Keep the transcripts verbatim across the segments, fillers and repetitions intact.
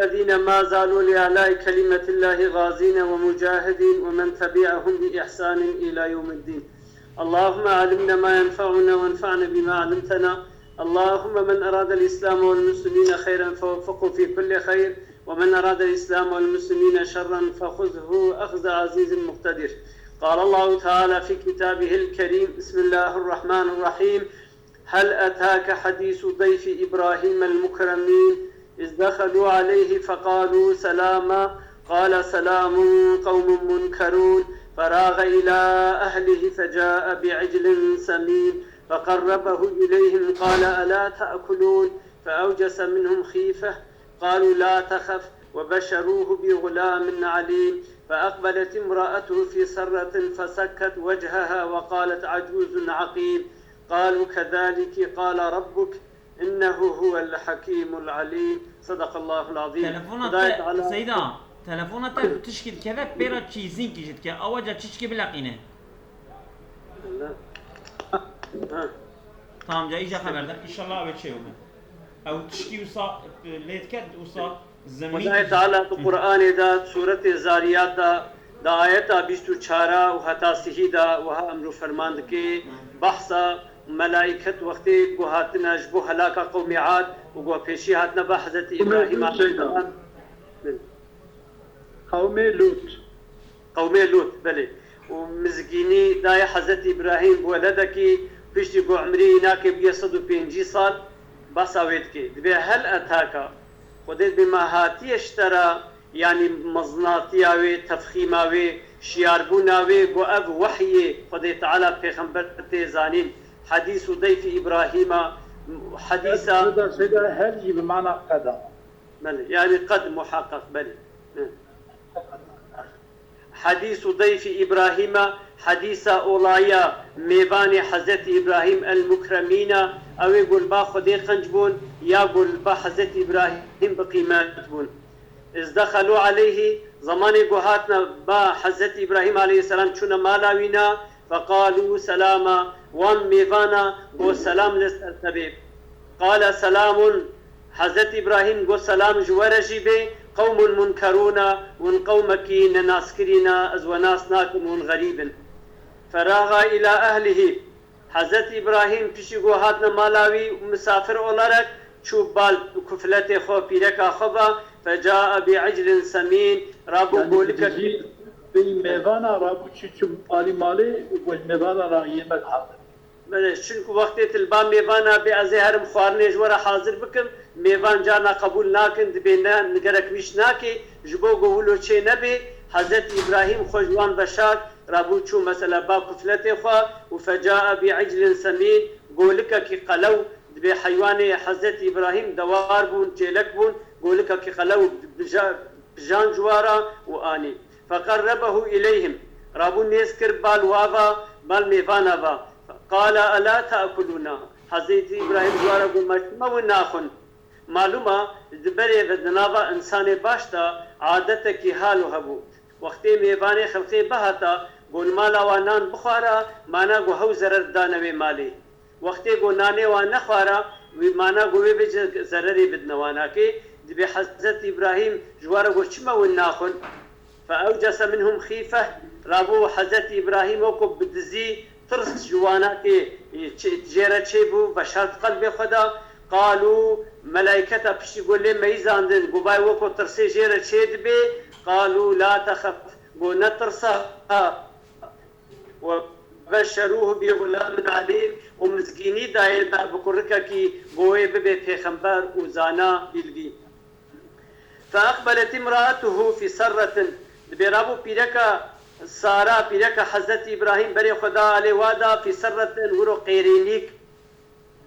الذين ما زالوا لإعلاء كلمة الله غازين ومجاهدين ومن تبعهم بإحسان إلى يوم الدين. اللهم علمنا ما ينفعنا وانفعنا بما علمتنا. اللهم من أراد الإسلام والمسلمين خيرا فوفقه في كل خير، ومن أراد الإسلام والمسلمين شرا فخذه أخذ عزيز مقتدر. قال الله تعالى في كتابه الكريم: بسم الله الرحمن الرحيم. هل أتاك حديث ضيف إبراهيم المكرمين إذ دخلوا عليه فقالوا سلاما قال سلام قوم منكرون فراغ إلى أهله فجاء بعجل سمين فقربه إليهم قال ألا تأكلون فأوجس منهم خيفة قالوا لا تخف وبشروه بغلام عليم فأقبلت امرأته في سرة فسكت وجهها وقالت عجوز عقيم قالوا كذلك قال ربك إنه هو الحكيم العليم. صدق الله العظيم. Telefona Xudayê te, Teala Seyda, telefona te tişkî dikeve pêra çîzînkî jî dike. Awaca çiçkî bileqîne. Ha. Tamam, ca îca xeber de. İnşallah ew ê çêbû. Ew tişkî wisa lê diket, wisa zemîn Xudayê Teala di Qur'anê de, Sûretê Zariyat de, di ayeta bîst û çar û heta sihî de wiha emr û ferman dike, behsa melaiket wextê ku hatine ji bo helaka qewmê Ad û ku pêşî hatine ba Hezretî Qewmê Îbrahîm Lût Seyda. aleyhisselam. Qewmê Lût. Qewmê Lût, belê. Û mizgînî dayê Hezretî Îbrahîm bi weledekî, piştî ku emrê înakê bûye sed û pêncî sal, behsa wê dike. Dibê hel etaka, Xwedê dibê me hatiye ji te re, yanî mezinatiya wê, tefxîma wê, şiyarbûna wê, ku ev wehyê Xwedê Teala pêxember tê zanîn. Hedîs û deyfî Îbrahîma, hedîsa Seyda, Seyda, hel jî bi mana qeda. Belê, yanî qed muheqeq, belê. Hı. Hedîs û deyfî Îbrahîma, hedîsa olaya mêvanê Hezretî Îbrahîm el-Mukramîna, ew ê ku li ba Xwedê qenc bûn, ya ku li ba Hezretî Îbrahîm bi qîmet bûn. Iz dexelû aleyhî, zemanê ku hatine ba Hezretî Îbrahîm aleyhisselam çûne mala wî na, feqalû selama, wan mêvana got selam li ser te bê. Qale selamun, Hezretî Îbrahîm got selam ji we re jî bê, qewmun munkerûna, hûn qewmekî nenaskirî ne, ez we nas nakim, hûn xerîb in. Feraxa îla ehlihî, Hezretî Îbrahîm piştî ku hatine mala wî misafir olarak çû bal kufletê xwe, pîreka xwe ve, fecae bi iclin semîn, rabû Yanî golikek jî bî mêvana rabû çû, çû alî malê û got mêvana ra yemek hazir. Belê, çunku wextê tu li ba mêvana bê ez ê herim xwarinê ji we re hazir bikim, mêvan carna qebûl nakin, dibê ne, nigerek wîş nakê, ji bo ku wilo çê nebê, Hezretî Îbrahîm xwe ji wan veşart, rabû çû mesela ba kufletê xwe û fecae bi iclin semîn, golikekî qelew, dibê heywanê Hezretî Îbrahîm dewar bûn, çêlek bûn, golikekî qelew bija-, bijan ji wa re û anî. Feqerrebehu ileyhim, rabû nêz kir bal wa ve, bal mêvana ve. Qala ela te'kulûna, Hezretî Îbrahîm ji wa re got, me çima win naxwin? Malûm e, di berê ve di nava însanê baş de adetekî halo hebû. Wextê mêvanê xelqê bihata, got li mala wan nan bixwara, mana got hew zerer dane wê malê. Wextê got nanê wan nexwara, wî mana got wê bêje zererê bidine wana kê, dibê Hezretî Îbrahîm ji wan re got çima win naxwin? Feewcese minhum xîfeh, rabû Hezretî Îbrahîm weko bi dizî tirs ji wana kê, e, çi-, jê re çêbû, veşart qelbê xwe de. Qalû, melayketa piştî got lê meyîzandin, got vay weko tirsê jê re çêdibê. Qalû la texef, got netirse ha. Ve beşerûhu bi gulamin alîm, û mizgînî dayê ber bi kurikekî, got wê bibe pêxember û zana îlvî. Fe eqbelet imra'atuhu fi serretin, dibê rabû pîreka Sara, pîreka Hezretî Îbrahîm berê xwe da alê wa da, fi serretin, wiro qêrînîk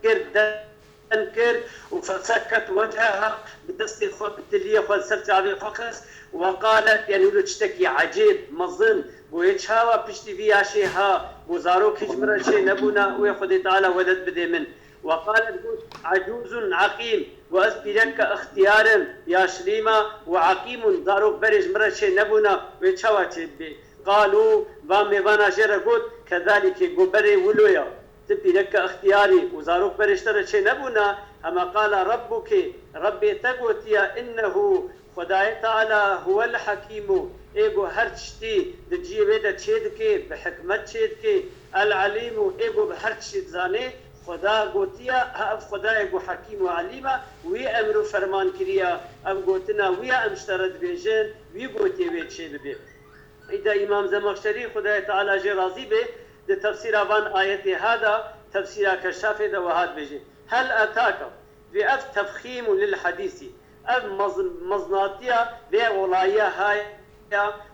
kir, den kir û feseket weceha, bi destê xwe, bi tiliyê xwe li ser çavê xwe xist, we qalet, yanî wilo tiştekî ecêb, mezin, got ê çawa piştî vî yaşê ha, got zarok hîç min re çê nebûna, wê Xwedê Teala weled bidê min. We qalet got, ecûzun eqîm, got ez pîreke ixtiyar im, yaşlî me, û eqîmun, zarok berê ji min re çê nebûna, wê çawa çê bibê? Qalû, va mêvana jê re got, kezalîkê, got berê wilo ya. Ti pîreke ixtiyarî û zarok berê ji te re çê nebûna, hema qala Rebbuki, Rebbê te gotiye, innehu, Xwedayê Teala huwel Hekîmû, ê ku her tiştî di cihê wê de çêdike, bi hikmet çêdike, El Elîmû, ê ku bi her tiştî dizane. Xweda gotiye, ev Xwedayê ku Hekîm û Elîm e, wî emr û ferman kiriye, ev gotina wî ye, em ji te re dibêjin, wî gotiye wê çêbibe. Îda Îmam Zemeşerî, Xwedayê Teala jê razî be, di tefsîra van ayetê ha de, tefsîra Keşafê de wiha dibêje: Hel etaka, vê ev tefxîm û lil hedîsî, ev mez-, mezinatiya vê olayê ha ye,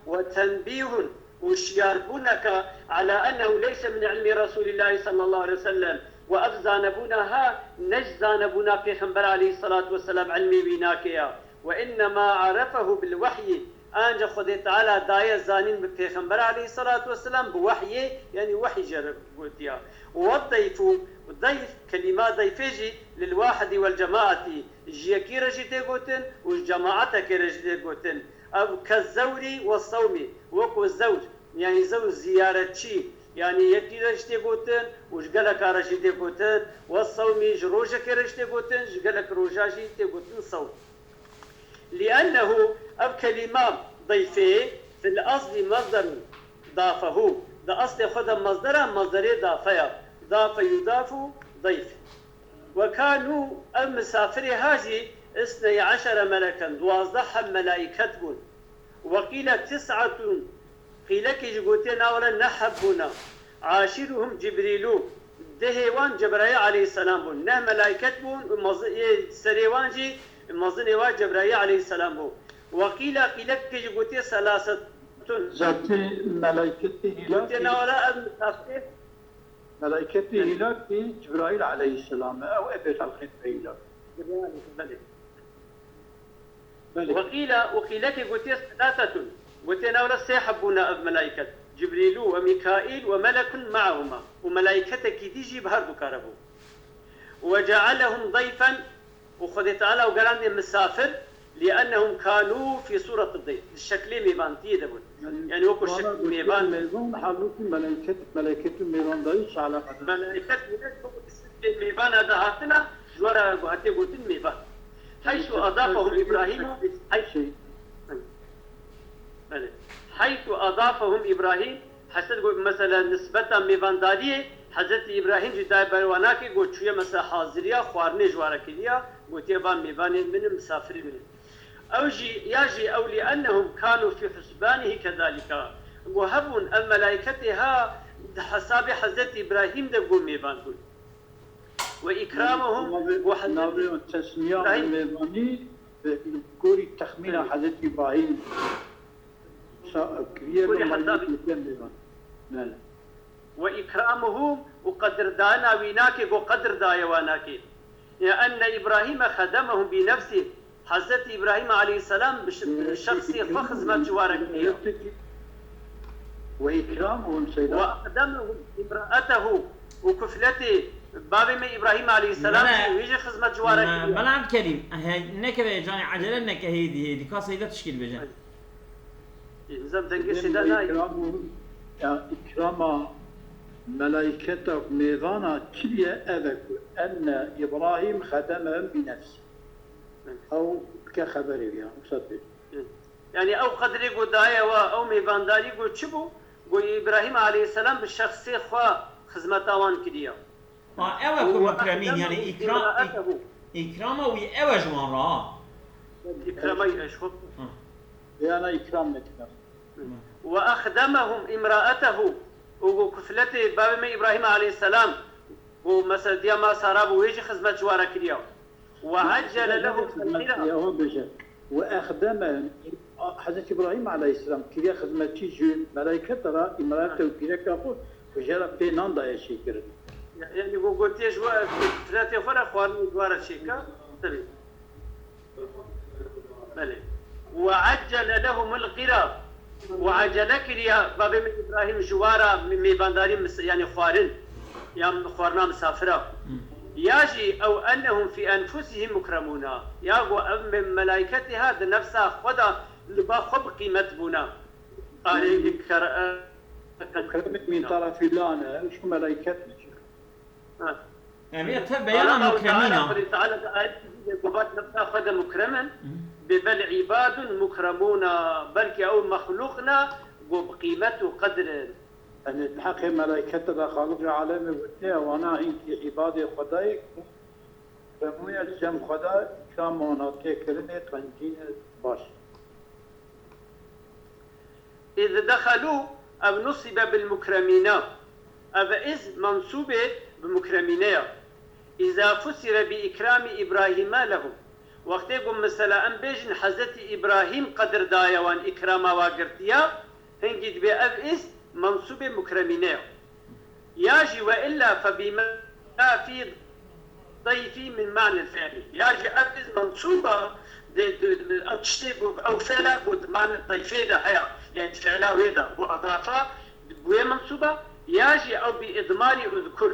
we tenbîhun, û şiyarbûneke, ala ennehu leyse min ilmî Resûlîllahî sallallahu aleyhi ve sellem, we ev zanebûna ha ne ji zanebûna Pêxember aleyhisselatu vesselam ilmê wî nake ya. Ve innema arefehu bil wehyî, ancî Xwedê Teala daye zanîn bi Pêxember aleyhisselatu vesselam bi wehyê, yanî wehy jê re gotiya. Ve dayfu, dayf, kelîma dayfê jî lil wahidi wel cemaati, ji yekî re jî tê gotin û ji cemaatekê re jî tê gotin. Ev ke zewrî we sewmî, wekû zewr, yanî zewr ziyaretçî, yanî yekî re jî tê gotin û ji geleka re jî tê gotin, we sewmî ji rojekê re jî tê gotin, ji gelek roja jî tê gotin sewm. Liennehu, ev kelîma dayfê, fil eslî mezderun dafehu. Di eslê xwe de mezdera, mezderê dafe ya. Dafe yudafu dayf. Ve kanu, ev misafirê ha jî, isney eşere meleken, duwazdeh heb melaiket bûn. Ve qîle tis'etun, qîlekî jî gotiye, na wele neh heb bûna. Aşiruhum Cibrîlu, dehê wan Cebraîl aleyhisselam bûn. Neh melaiket bûn û mezi-, yê serê wan jî mezinê wan Cebraîl aleyhisselam bû. Ve qîle, qîlekî jî gotiye selasetun. Zatî melaiketê Gotiye hîlakî, na wele ev misafirê melaiketê Belê. hîlakî Cibraîl aleyhisselam e. Ew ê bê xelqê dibê hîlak. Belê. Belê. Ve qîle, û qîlekê gotiye selasetun. Gotiye na wele sê heb bûne ev melaiket. Cibrîlu ve Mîkaîl ve melekun me'ahuma. Û melaiketekî dî jî bi her du ka re bû. Ve cealehum dayfen, û Xwedê Teala û gerandê misafir, liennehum kanu fî sûreti dayf. Di şeklê mêvantiyê de bûn. Yanî wekû vana şekl gotiye mêvan. Mêvan, halbûkî melaiket, melaiket û mêvandayî çi eleqe dane? Melaiket wî ne, wekû di şeklê mêvana de hatine, ji we re hatê gotin mêvan. Heysu Melaiket adafehum her Îbrahîm, şeklê hey-, şey. Belê. Heysu adafehum Îbrahîm, Hesed got, mesela, nisbeta mêvandariyê Hezretî Îbrahîm jî daye ber wan nakê, got, çûye, mesela, haziriya xwarinê ji wan re kiriya, gotiye, van mêvanê min in, misafirê min in. Ew jî, ya jî ew, liennehum kanu fî husbanihî kezalika. Got, hebûn ev melaîketê ha di hesabê Hezretî Îbrahîm de got mêvan bûn. Ve îkramuhum, Navê, got, Hezretî navê tesmiya Îbrahîm. Mêvanî, bi gorî texmîna Belê. Hezretî Îbrahîm. Sa-, kiriye Kurî li hesabî. Maliyê kiriye mêvan. Belê. Ve îkramuhum, û qedirdana wî nake, got qedir daye wan nake. Ya enne Îbrahîme xedemehum bi nefsî. Hezretî Îbrahîm aleyhisselam bi ş-, bi şexsê xwe xizmet ji wan re kiriye. Ve îkramuhum seyda. Ve axdemehum imra'etehu. Û kufletê bavê me Îbrahîm aleyhisselam Mela-, jî wî jî xizmet ji wan re Me-, kiriye. Mela Kerîm, he, neke be canê, ecele neke, hêdî, hêdî. Ka seyda tişkî dibêje. Nizam dengê Seyda nayê. Îkram û, ya, îkrama melaîketa mêvana kiriye ev e ku enne Îbrahîm xedemehum bi nefsî. Ew dike xeberê wî ya, wisa dibê. Yanî ew qedrê ku daye wa, ew mêvandarî ku çi bû? Ku Îbrahîm aleyhisselam bi şexsê xwe xizmeta wan kiriye. Ha, ew e ku Û mukremîn, yanî axdemehum îkra-, îk-, imra'etehu. Îkrama wî ew e ji wan re, ha. Îkrama wî eş xwe. Ha. Beyana îkram nekirine. Ve axdemehum imra'etehu. Û ku kufletê bavê me Îbrahîm aleyhisselam, ku mesela diya ma Sara bû, wê jî xizmet ji wan re kiriya. Ve eccele lehum Xizmetçî, al-qira. Ya, wan bêje. Ve axdemehum, Hezretî Îbrahîm aleyhisselam kiriye xizmetçî ji melaîketa re, îmra'etehu, pîreka xwe, ku jê re pê nan daye çêkirin. Ya-, yanî ku gotiye ji we firetê xwe re xwarinê ji we re çêke. Tabii. Belê. Ve eccele lehumul qira. Û ecele kiriye bavê min Îbrahîm ji we re mê-, mêvandarî mis-, yanî xwarin, ya xwarina misafira. Hmm. Ya jî ew ennehum fî enfusihim mukremun. Ya ku ev me-, melaîketê ha di nefsa xwe de li ba xwe bi qîmet bûne. Arê, yanî, kere-, e, mukremin min tarafî lane, şu melaîket ne. Ha. Em ya tev beyana Allahu Teala, mukremîna. Xwedê Teala di ayetê dî de got nefsa xwe de mukrem in. Hı. Bel ibadun mukramûna, belkî ew mexlûq ne, ku bi qîmet û qedir in. Yanî di heqê melaykete de Xaliqê alemê gotiye, wana hinkî îbadê Xwedayê ku remûye cem Xweda, îkram wana tê kirinê, qencîne baş. Îz dexelû, ev nusîbe bil mukremîna. Ev iz mensûbê bi mukremîne ya. Îza fusire bi îkramî Îbrahîme lehum. Wextê ku mesela em bêjin Hezretî Îbrahîm qedir daye wan, îkrama wa girtiya, hingî dibê ev iz mensûbê mukremîne ya. Ya jî we illa fe bima fî dayfî min manil fi'lî. Ya jî ev iz mensûba di, di, di, ev tiştê ku ew fi'la ku di manê dayfê de heye. Yani fi'la wê de ku edafa bi wê mensûba, ya jî ew bi idmarî uzkur.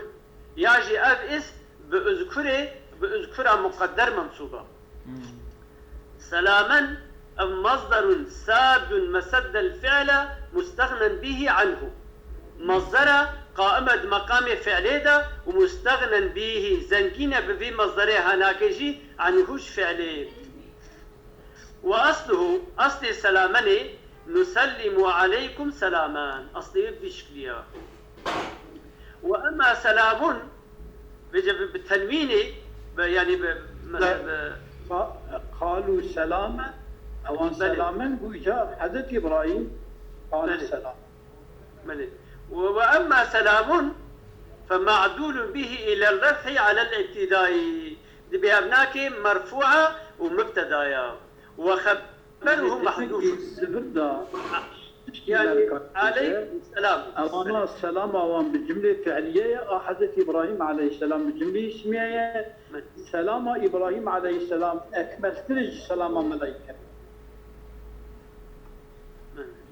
Ya jî ev iz bi uzkurê, bi uzkura muqedder mensûba. Selamen, ev masdarun sadun meseddel fi'le mustexnen bihî anhu. Masdara qaim e di meqamê fi'lê de û mustexnen bihî, zengîn e bi vî masdarê hanakê jî anhu ji fi'lê. Ve asluhu, aslê selamenê, nusellimu aleykum selamen. Aslê wê bi vî şiklî ya. Ve emma selamun, vêce bi, bi tenwînê, bi, yanî bi, mesela bi Qa-, qalu selamen, ewan Belê. Selamen bû îca Hezretî Îbrahîm, qalu Belê. Selam. Belê. Ve, ve emma selamun, fe ma'dûlun bihî ilel ref'î alel îbtidayî. Dibê ev nakê merfûa û mubtedaya. Ve xeberuhu Demek ki mahdûfun. Sibir da tiştî Yani, belka aleykum selam. Ewana selama wan bi cumlê fi'liye ye, a Hezretî Îbrahîm aleyhisselam bi cumlê ismiye ye. Selama Îbrahîm aleyhisselam ekmeltir ji selama melaîke.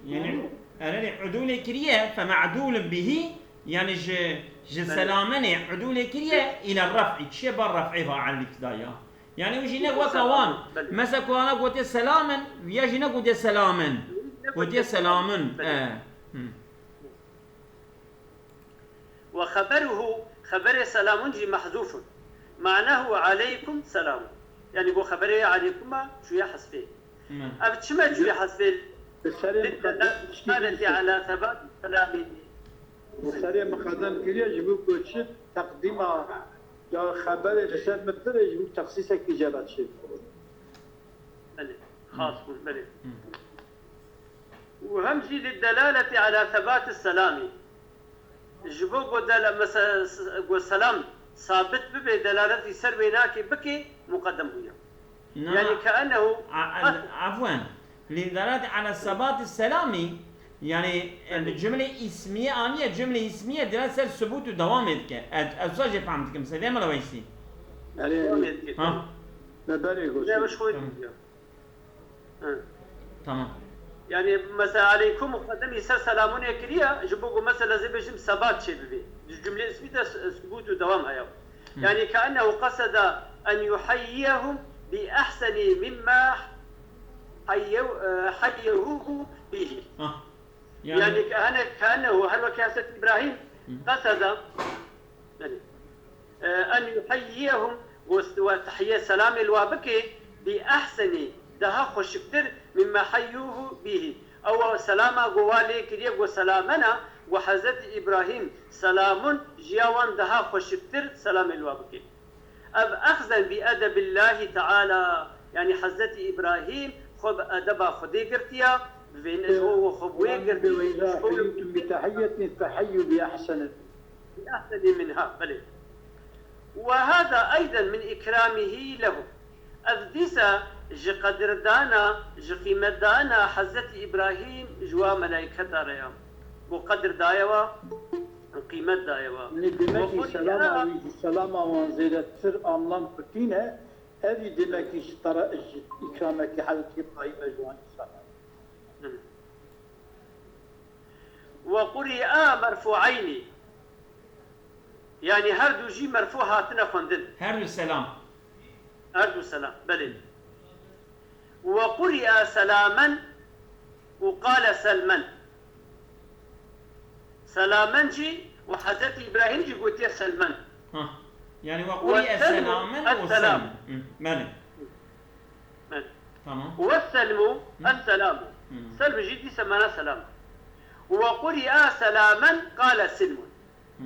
Yani, erê udûlê kiriye, fe me'dûlun bihî, yani ji, ji Belê. Selamenê udûlê kiriye, île ref'î, çiye bar ref'ê va elîk da ya. Yani, wî jî ne weke wan. Belê. Mesela, ku ana gotiye selamin, ya jî ne gotiye selamin. Ne gotiye gotiye selamin. Belê. E. Hı. Ve xeberuhu, xeberê selamun jî mehzûfun. Ma'nehu aleykum selamun. Yani, bu xeberê aleykuma çûye hesfê. Hı. Ev çime çûye hesfê? Li serê muqeddem Lidelaleti ala sebat selamî. Li serê muqeddem kiriye ji bo ku çi teqdîma ya xeberê li ser mitir e, ji bo texsîsekî jê re çê. Belê, xas bûn, belê. Hı. Û hem jî li delaleti ala sebati selamî. Ji bo ku dela-, mese-, s-, ku selam sabit bibe, delaletî ser wê nake bike, muqeddem bûye. Na, Yani na. Keennehu A-, a-, qas- afwen. Li delaleti ala sebati selamî, yani, e, Yani. Cumle ismiye aniye, cumle ismiye delalet ser subût û dewamê dike. Ez, ez wisa jê fehm dikim, sedê mela Weysî. Erê, Dewamê dike. Ha. Me berê goşt. Ne, baş xwe Tamam. dikiya. Hı. Tamam. Yani, mesela, aleykum muqeddemî ser selamun e kiriya, ji bo ku mesela zê bêjim sebat çê bibe. Di cumle ismî de s-, subût û dewam heye. Hı. Yani, keennehu qaseda en yuhayyiyehum bi ehseni mimma hayyev-, e, hayyehuhu bihi. Ha. Yani, Yani, kehene-, keennehu her wekî Hezret Îbrahîm Hı. qaseda, yani, e, en yuhayyiyehum, gost we tehiye selamê li wa bike, bi ehsenî, daha xweşiktir, mimma hayyuhu bihi. Ew selama ku wa lê kiriye, ku selamena, ku Hezretî Îbrahîm selamun, ji ya wan daha xweşiktir selamê li wa bike. Ev exzen bi edebillahî teala, yanî Hezretî Îbrahîm xwe bi edeba Xwedê girtiya, bi vê ne ji bo xwe bi wê girtî, ji bo Bi tehiyyetin feheyyu bi ehsene. Bi ehseni minha, belê. Ve hada eyden min ikramihî lehum. Ev dîsa ji qedirdana, ji qîmetdana Hezretî Îbrahîm ji wa melayketa re ya. Ku qedir daye wa, qîmet daye wa. Yanî Ve demekî qul selama ya wî ji selama wan zêdetir anlam xwe tîne, ev jî demekî ji tara-, ji îkramekî Hezretî Îbrahîm e ji wan însanan. Ve quri'a merfu'eynî. Yanî her du jî merfu hatine xwendin. Her du selam. Her du selam, belê. Ve quri'a selamen û qale selmen. Selamen jî û Hezretî Îbrahîm jî gotiye selmen. Ha. Yanî ve Ve quri'a selmu selamen û es-selam. Selm. Hı, belê. Belê. Tamam. والسلم Hı. السلام. Hmm. Selm jî dîse mana selam. وقرئ سلاما قال سلم. Hmm.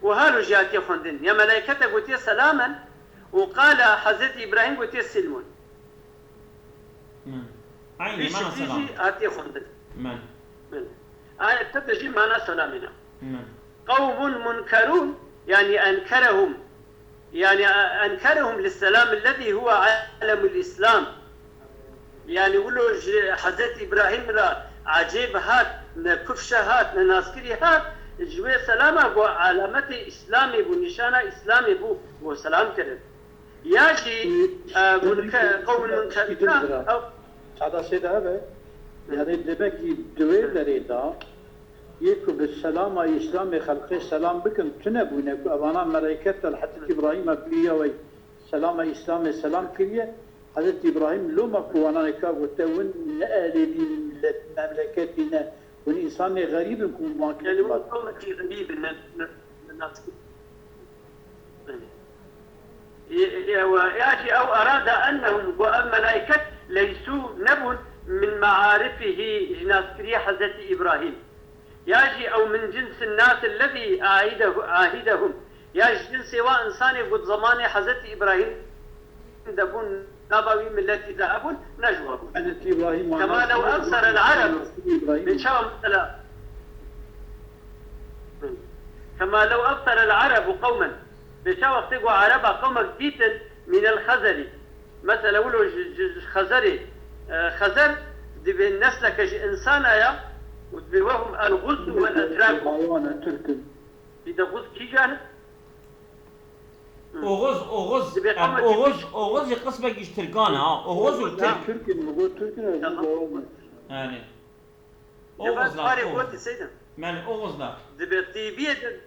Û halo jî hatiye xwendin. Ya melaykete gotiye selamen û qala Hezretî Îbrahîm gotiye silmun. Hmm. Aynı Vî mana şiklî selam. jî hatiye xwendin. Men. Belê. Ayet te jî mana selamê ne. Men. قوم منكرون، يعني أنكرهم، يعني أنكرهم للسلام الذي هو علم الإسلام. Yani wilo ji Hezretî Îbrahîm re ecêb hat, ne kufşe hat, ne naskirî hat, ji wê selama ku alametê Îslamê bû, nîşana Îslamê bû, ku selam kirin. Ya jî, e, munke-, qewmin munkerîn, ew Çada sê de hebe, yani demek ki di wê derê de yê ku bi selama Îslamê xelqê selam bikin, tune bûne ku evana meleket el Hezretî Îbrahîm e kiriye wey selama Îslamê selam kiriye. Hezretî Îbrahîm loma ku wana nika gote win ne ehlê vî millet memleketî ne, win însanê xerîb in ku wan Yani kiriba. bu konuda ki bir ne, ne, ne nasıl? Yani, e, e, ve yani ev arada ennehum ve ev melaiket leysu nebun min maarifihi, ji naskirî Hezretî Îbrahîm. Ya jî ew min cinsin nas ellezî ahidehu-, ahidehum. Ya ji cinsê wa insanê ku di zemanê Hezretî Îbrahîm de bûn, nava wî miletî de hebûn, ne ji we bûn. Hezretî Îbrahîm Kema lew ebsere el-Areb. Bê çawa mesela. Kema lew ebsere el-Arebu qewmen. Bê çawa wextê ku Areba qewmek dîtin mînel Xezerî. Mesela wilo ji, ji, ji Xezerê. E, Xezer dibê nesleke ji insana ya û dibê wehum el-Guz û el-Etrak. Bawana Türk'ün. Bir de Guz kîjan? Oğuz, Oğuz. Dibê Em, qewmekî Oğuz, Oğuz jî qismekî ji Tirkan e ha. Oğuz û Oğuz, ha. Tirk. Türk'ün, bu Türk'ün. Yani. Cevat Oğuzlar, parê Oğuz. gotî seyda. Men Oğuzlar. Dibê tîbiyê de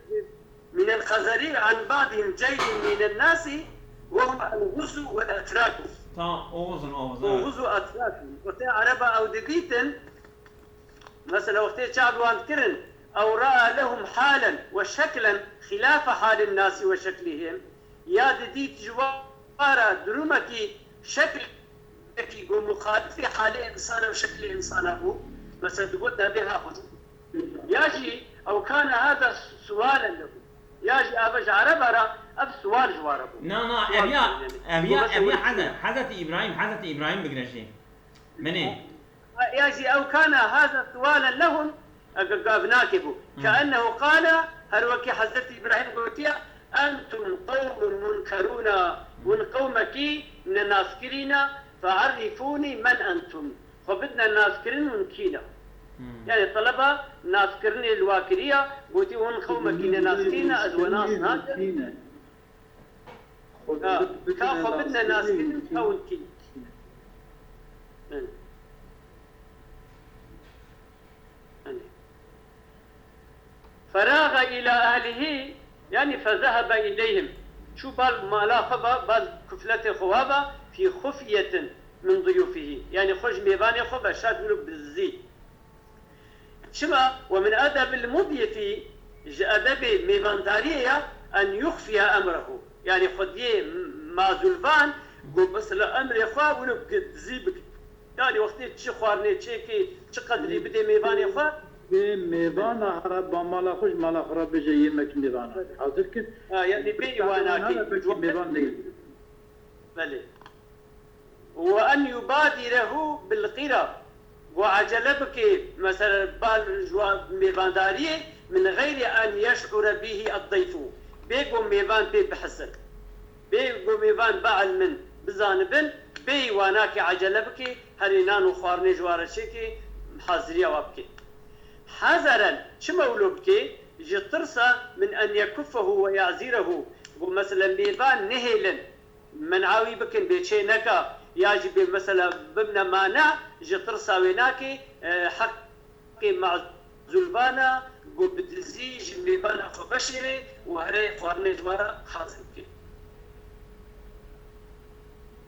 mînel Xezerî an badîm ceylî mînel nasî ve hum el-Guz û el-Etrak. Tamam, Oğuz'un Oğuz. Evet. Oğuz û Etrak. Wextê Ereba ew dibîtin, mesela wextê çav wan dikirin, ew raa lehum halen ve şeklen xîlafe halin nasî ve şeklihim, ya didît ji wan re durumekî şeklekî ku muxalifî halê insana û şeklê insana bû, mesela digot nebê ha xwe. Ya jî ew kana hada sualen lehum. Ya jî ava ji Ereba re ev sual ji wan re bû. Na, na, Sual ev ya, yani. ev Bu ya, mesela ev ya wekî- Hezret, Hezretî Îbrahîm, Hezretî Îbrahîm bigire jî. Menê. Ya jî ew kana hada sualen lehum, ev gav nake bû. Hı. Keennehu qala, her wekî Hezretî Îbrahîm gotiye, entum qewmun munkerûna, hûn qewmekî nenaskirî ne, fe'errifûnî men entum. Xwe bidine naskirin hûn kî ne. Hmm. Yani teleba naskirinê li wa kiriye, gotî hûn qewmekî nenaskirî ne, ez we nas nadim. Ha, ka xwe bidine naskirin, ka hûn kî ne. Belê. Belê. Feraga ila ehlihî, yani fezehebe ileyhim. Çû bal mala xwe ve, bal kufletê xwe ve, fî xufyetin min duyufihî. Yani xwe ji mêvanê xwe ve şad wilo bi dizî. Çima? Ve min edebil mudyefî, ji edebê mêvandariyê ya, en yuxfiye emrehu. Yani xwediyê mazulvan, ku mesela emrê xwe wilo bi dizî bike. Yani wextê çi xwarinê çêkê, çi qedrî bidê mêvanê xwe. Bê mêvana here ba mala xwe ji mala xwe re bêje yemek mêvana. Hazir kir. Ha, yani bê îwanakî. Hare belkî mêvan değil. Belê. Ve en yubadirehu bil qira. Ku ecele bike, mesela bal ji wa mêvandariyê, min geyri en yeş'ure bihi ed-deyfu. Bê ku mêvan pê bihisin. Bê ku mêvan bielmin, bizanibin, bê îwanakê ecele bike, herê nan û xwarinê ji wa re çêke, haziriya wa bike. Hazeren, çima wilo bike? Ji tirsa min en yekuffahu ve ya'zirehu. Ku mesela mêvan nehêlin, men'a wî bikin, bê çê neka, ya jî bê mesela bibne mane, ji tirsa wê nake, e, heqê mazulvana, ku bi dizî ji mêvana xwe veşêrê û herê xwarinê ji we re hazir bike.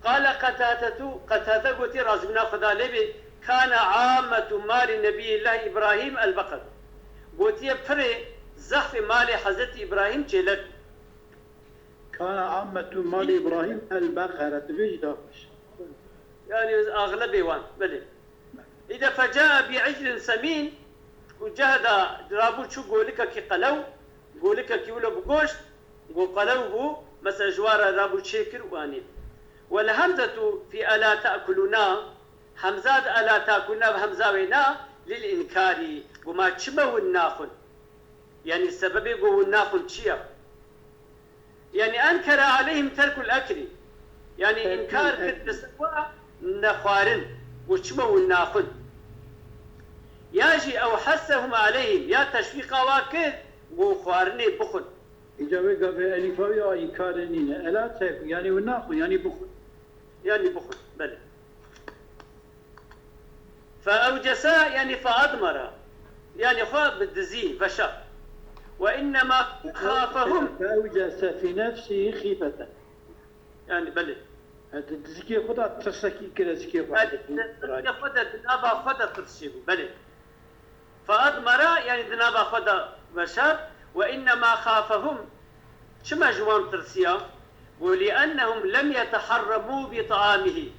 Qale Qetadetu, Qetade gotî, razîbûna Xweda lê bê, kane ammetu malî Nebiyîllahî Îbrahîm el-beqer. Gotiye pirê zehfê malê Hezretî Îbrahîm çêlek bû. Kana ammetu malî Îbrahîm el-beqere. Divê jî daxweş. Yani axlebê wan, belê. Îde fecaa bi iclin semîn, ku cehda rabû çû golikekî qelew, golikekî wilo bi goşt, go qelew bû, mesela ji wan re rabû çêkir û anî. Wel hemzetu fî ela te'kulûna, hemza di ela te'kulûna bi hemza wê na, lil înkarî, go ma çima win naxwin? Yani sebebê go win naxwin çi ya? Yani enkere aleyhim terkul ekli. Yani Terkul inkar kir ekli. Bi ser wa nexwarin û çima û naxwin. Ya jî ew hessehum aleyhim, ya teşwîqa wa kir û xwarinê bixwin. Îca wê gavê elîfa ya înkarê nîne. Ela tek, yani wî naxwin, yani bixwin. Yani bixwin, belê. Feewcesa, yani feadmara. Yani xwe bi dizî veşart. Ve innema xafehum. Feewcese fî nefsî xîfeten. Yani belê. Di dizikê xwe de tirsekî kire zikê xwe. Yani di dizikê xwe de, di nava xwe de tirs çêbû. Belê. Feadmara, yani di nava xwe de veşart. Ve innema xafehum. Çima ji wan tirsiya? Go, "Li'ennehum lem yeteharremû bi ta'amihî."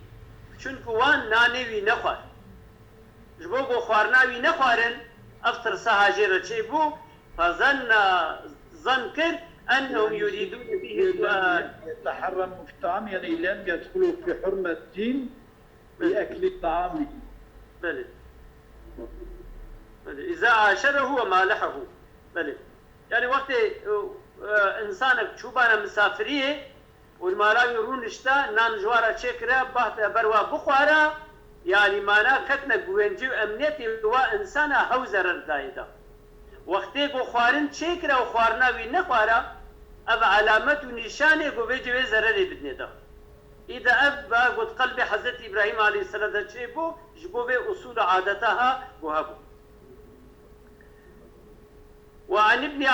Çunku wan nanê wî nexwar. Ji bo ku xwarina wî nexwarin, ev tirsa ha jê re çêbû, fezenna, zan kir, ennehum yurîdûne bihî sual. Yeteharremû fi ta'am, yani lem yedxulû fi hurmet dîn bi eklî ta'amihî. Belê. Belê. Îza aşerehu ve malehehu. Belê. Yani wextê, e, e, insanek çûbane misafiriyê û li mala wî rûnişte, nan ji wa re çêkire, bahte ber wa bixware, yani mana ketine guvencî û emniyetê wa insana hew zerer dayê de. Wextê ku xwarin çêkire û xwarina wî nexware, ev alamet û nîşanê ku vê cihê zererê bidinê de. Îde ev ve got qelbê Hezretî Îbrahîm aleyhisselam de çêbû, ji bo vê usûl û adeta ha ku hebû. Ve an Ibnî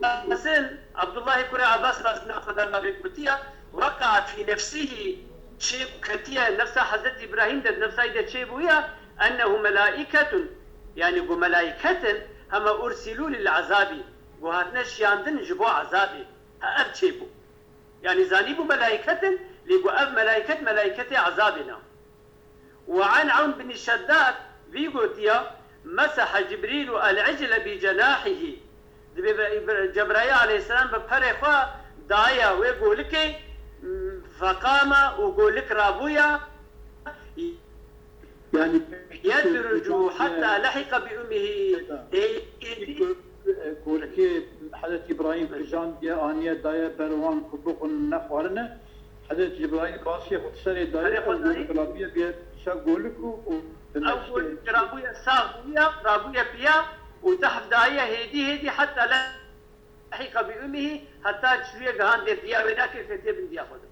Abbasin, Abdullahê kurê Abbas razî Xweda li vê gotiye, "Weqa fî nefsihî", çê ketiye nefsa Hezretî Îbrahîm de, nefsa wî de çê bûye, "ennehu melaîketun", yani ku melaîket in, "hema ursilû lil ezabî", ku hatine şiyandin ji bo ezabê. Ha, ev çê bû. Yani zanîbû melaîket in, lê ku ev melaîket, melaîketê ezabê ne. Ve an Awn bin Şeddad vî gotiya, "Mesehe Cibrîlu el-icle bi cenahihî." Dibê be-, Cebraîl aleyhisselam bi perê xwe daye wê golikê, m, feqama û golik rabûya, Yani yedrucu hatta lehîqa bi ummihî. Golikê Hezretî Îbrahîm kijandiye, aniye daye ber wan ku bixwin nexwarine. Hezretî Cebraîl baskê xwe di serê daye, ew golik rabûye bûye şev golik û, û ew golik rabûye sax bûye, rabûye piya û dehf daye hêdî hêdî heta lehîqa bi ummihî, heta çûye gihandê diya wê nakir ketiye bin diya xwe de.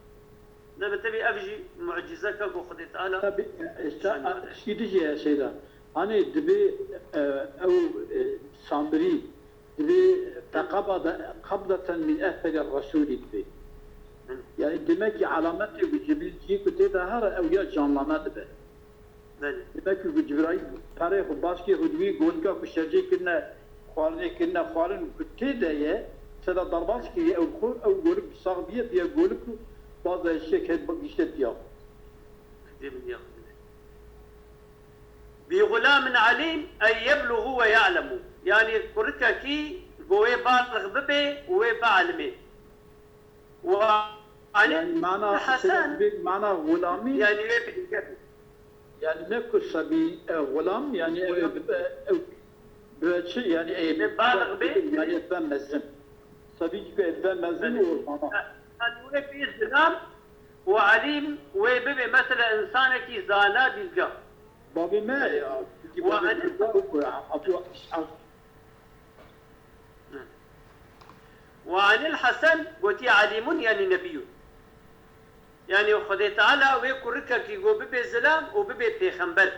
Ne bi tevî ev jî mucîzeke ku Xwedê Teala. Tabi, êsta tiştî dijî heye Seyda. Hanê dibê, e, ew, e, Samrî dibê teqabada, qabdeten min eseri Resûlî dibê. Hı. Yani demek ki alametê ku Cibrîl cî ku tê de here ew ya canlane dibe. Belê. Demek ki ku Cibrîl perê xwe baskê xwe dibî golika ku şercê kirine, xwarinê kirine, xwarin ku tê de ye, seda derbas kiriye ew xwe, ew golik bi sax biye, biye golik û baz da eşek hêt gişte diya xwe. Dê min ya xwe. Bi gulamin alîm, ey yeblugu ve ya'lemu. Yani kurikekî go wê balix bibe û wê bielime. Ve anil Hasan, mana, mana gulamî. Yani wê bi-, yani ne ku sebî, e, gulam, yani, e, e, e, bi çi, yani, e, bi balix be, yani, be mezin. Sebî ki be mezin û mana. Yani wê bi zilam û alîm wê bibe mesela insanekî zana bilge. Babê me ya, ki babê Kurda û ku Abdullah Îshak. Ve anil Hasan gotiye alîmun yani nebiyun. Yani Xwedê Teala wê kurikekî go bibe zilam û bibe pêxember.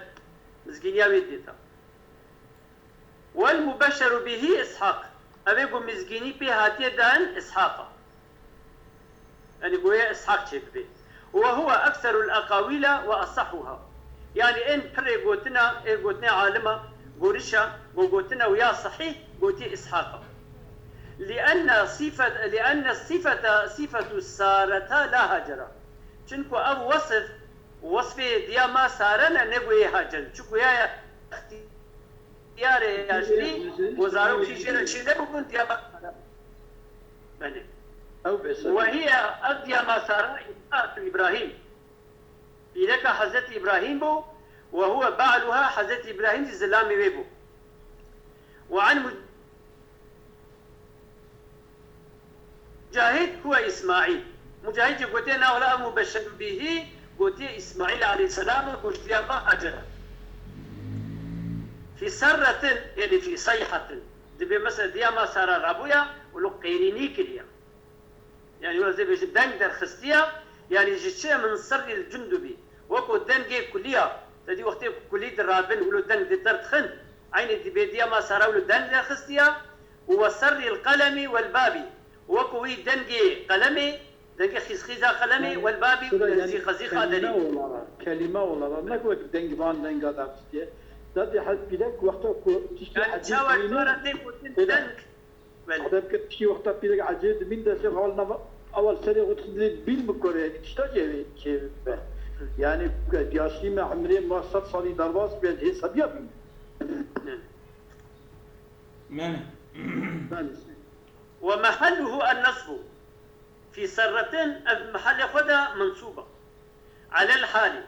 Mizgîniya wê dêta. Wel mubeşşeru bihî Îshak. Ev ê ku mizgînî pê hatiye dayîn Îshaq e. Yani goye Îshaq çêdibe. Ve huve ekserul eqawîla ve esahhuha. Yani ên pirê gotina, ê gotinê alima, gorişa, go gotina û ya sahîh, gotî Îshaq e. Lienne sifet, lienne sifete, sifetu Sareta la Hacera. Çunku ev wesif, Wesfê diya ma Sare ne, ne goyê Hacer. Çi goya ya ixtiyarê yaşlî, ku zarok jî jê re çê nebûbûn, diya ma Sare. Belê. Ew bê sebî. Wehiye, ev diya ma Sare, imraatu Îbrahîm. Pîreka Hezretî Îbrahîm bû, we huwe ba'luha, Hezretî Îbrahîm jî zilamê wê bû. Ve an Mucahid huwe Îsmaîl. Mucahid jî gotiye, na wela ev mubeşşeru bîhî, gotiye Îsmaîl aleyhisselam e, goştiya ma Hacer e. Fî serretin, yani fî seyhatin. Dibê mesela diya ma Sara rabûya, û lo qêrînî kiriya. Yani wê zê bêjin deng derxistiya, yani ji çi min serrîl cundubî. Weko dengê kuliya, te dî wextê ku kulî dirabin, wilo deng di derdixin, eynî dibê diya ma Sara wilo deng derxistiya, û we serrîl qelemî wel babî, weko wî dengê qelemê, dengê xîzxîza qelemê, yani, wel babî, û şurada yani zîqezîqa derî. Kelîme olarak, kelîme olarak, ne wek deng van denga derxistiye. Zaten her pîrek wexta ku tiştî Yani ecêb çawa bîne, çawa tê gotin şöyle. Deng, Belê. Adem ke tiştî wexta pîrek ecêb dimîn destê xwe nava, ewel serê xwe dixin bîn bikore, tişta jê çêbe. Yani, yaşlî me, emrê me sed salî derbas be, hê sebiya bîn. Belê. Belê. Ve mehelluhu en-nesbu. Fî serretin, ev mehelê xwe de mensûb e. Alel halî.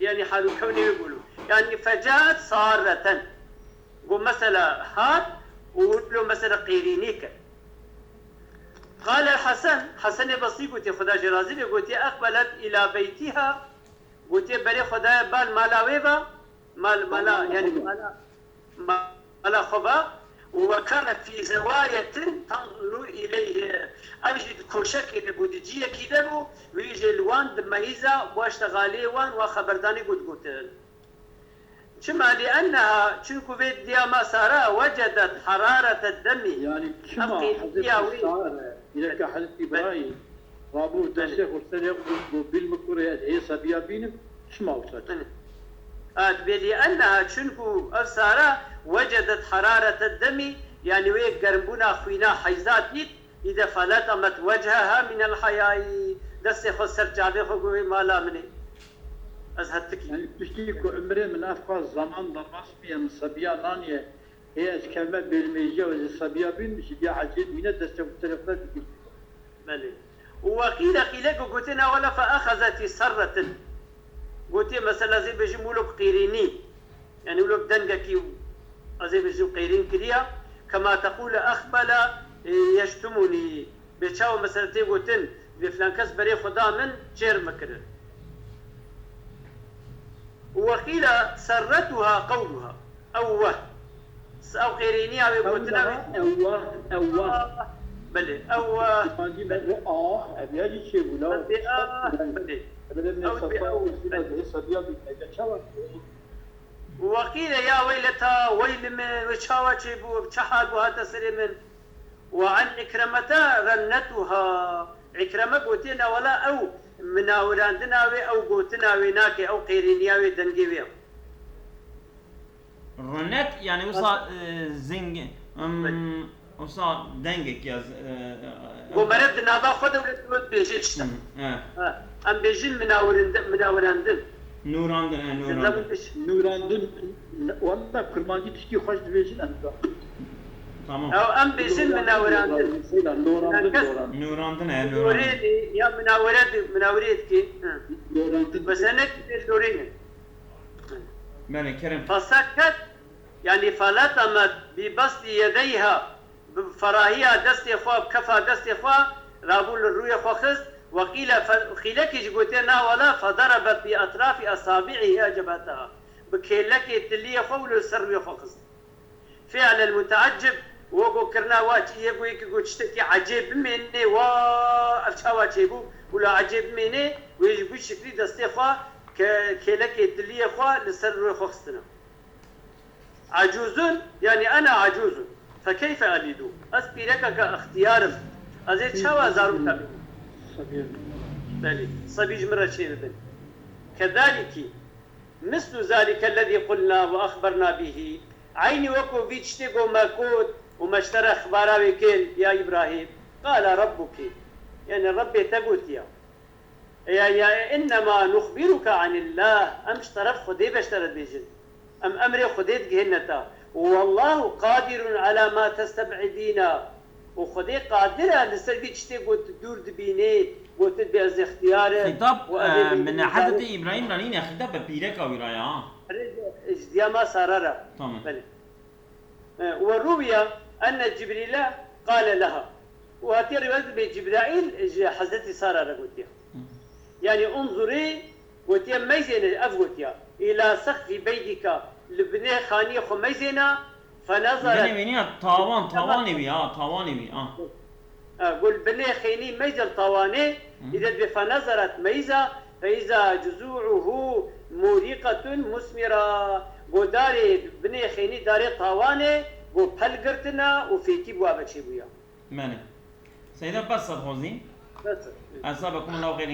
Yani hal û kewnê wê bû. Yani fecaet sarreten. Got mesela hat û wilo mesela qêrînî kir. Qale Hesen, Hesenê Basrî gotiye, Xuda jê razî be, gotiye, "Eqbelet îla beytîha", gotiye, berê xwe daye bal mala wê ve, mal, mala, yani mala, mala xwe ve, "Ve kane fî zewayetin tanzuru îleyhi." Ev jî di koşekê de bû, di ciyekî de bû, wî jî li wan dimeyîza, waşte xaliyê wan, wa xeberdanî got gotin. Çima? "Li enneha", çunku vê diya ma Sara, "wecedet hararete demî." Yani çima Hezretî Sare, îreka Hezretî Îbrahîm, rabû destê xwe serê xwe got, "Bîl min kurê, ez hê sebiya bînim", çima wisa? Belê. Ad bê li enneha, çunku ev Sara, "wecedet hararete demî", yani wê germbûna xwîna heyza dît, îde feletamet weceha minel heyayî, destê xwe ser çavê xwe got, "Wê mala min ê." Ez hetikî. Yani piştî ku umrê min ev qas zaman derbas bûye, min sebiya naniye. Hê ez kevme bêrmêjiya, ez ê sebiya bînim, ji diya ecêb mîne, destê xwe serê xwe digirtî. Belê. Û weqîle qîleke gotiye, na wela fe exezeti serretin. Gotiye mesela zê bêjim wilo bi qîrînî. Yani wilo bi dengekî, ez ê bêjim qîrîn kiriya. Kema teqûle exbele, e, yeştumunî. Bê çawa mesela tê gotin, bê filan kes berê xwe da min, çêr min kirin. Û weqîle serretuha qewluha. Ew weh. S-, ew qêrîniya wê gotina wê. Ew weh, ew weh. Belê, ew weh. Kurmancî me got, ah, ev ya jî çêbû, la. Ew dê, ah, belê. Ev dê me Ew dê, seta ew, û sîna belê. Dê hesadiya bî, me çawa? Û weqîle ya weyleta, weyli min, wê çawa çêbû, çi hal bû hate serê min. Ve an Îkremete rennetuha. Îkreme gotiye, na wela ew minawirandina wê, ew gotina wê nake, ew qêrîniya wê, dengê wê. Renet, yani wisa, e, zing-, em, wisa dengek ya z-, e, e, Go mere di nava xwe de wê dibêje işte. Hı, evet. Ha, em bêjin minawirinde-, minawirandin. Nûrandin, e, nûrandin. Nûrandin, walla kurmancî tiştî xweş dibêjin em de. Tamam. Ew em bêjin minawirandin. Nûrandin, nûrandin. Nûrandin, e, nûrandin. Nûrê ya minawire di, minawirê dikê. Hı. Nûrandin. Mesela ne ki nûrê ne? Belê, kerem. Feseket, yani feletamet bi besti yedeyha. Bi ferahiya destê xwe, bi kefa destê xwe, rabû li rûyê xwe xist, weqîle fe-, xîlekî jî gotiye, na wela, federebet bi etrafî esabi'iha cebheteha. Bi kêlekê tiliyê xwe û li ser rûyê xwe xist. Fi'lel muteeccib, weko kirina wa çi yê ku yekî ku tiştekî ecêb bimênê, wa ev çawa çêbû, û la ecêb bimênê, wê jî bi şiklî destê xwe ke-, kêlekê tiliyê xwe li ser rûyê xwe xistine. Acûzun, yani ena acûzun. Fekeyfe elîdu. Ez pîrekeke extiyar im. Ez ê çawa zaroka bînim? Sebî. Belê. Sebî ji min re çê bibin. Kedalîkî. Mislu zalîke lezî qulna ve exberna bîhî. Eynî weko vî tiştê ku me got û me ji te re xibara wê kir, ya Îbrahîm. Qala Rebbuki. Yani Rebbê te gotiya. Ya, ya, innema nuxbiruke anillah. Em ji teref Xwedê beştere dibêjin. Em emrê Xwedê digihêne te. Wallahu qadirun ala ma testeb'idîna. Û Xwedê qadir e li ser vî tiştê ku tu dûr dibînê, ku tu dibê ez extiyar im. Xîtab, û ez ê e, min bêjim Hezretî Îbrahîm re nîne, xîtab bi pîreka wî re ya. Ji diya ma Sara re. Tamam. Belê. E, we rûwiya enne Cibrîle qale leha. Û hatiye rîwayet bê Cibraîl ji Hezretî Sara re gotiye. Hı. Yanî unzurî gotiye meyzêne, ev gotiye. Îla seqfî beytika, li binê xaniyê xwe meyzêne, fenezeret. Binê wî niya tawan, tawanê wî ha, tawanê wî ha. E, got binê xênî meyze li tawanê, Hı. Îde dibê fenezeret meyza, feiza cuzu'uhu murîqetun musmira. Got darê binê xênî darê tawanê, got pel girtine û fêkî bû eve çêbûya. Mene. Seyda bes sed hozî. Bes sed. Esabekumullahû xeyrîn.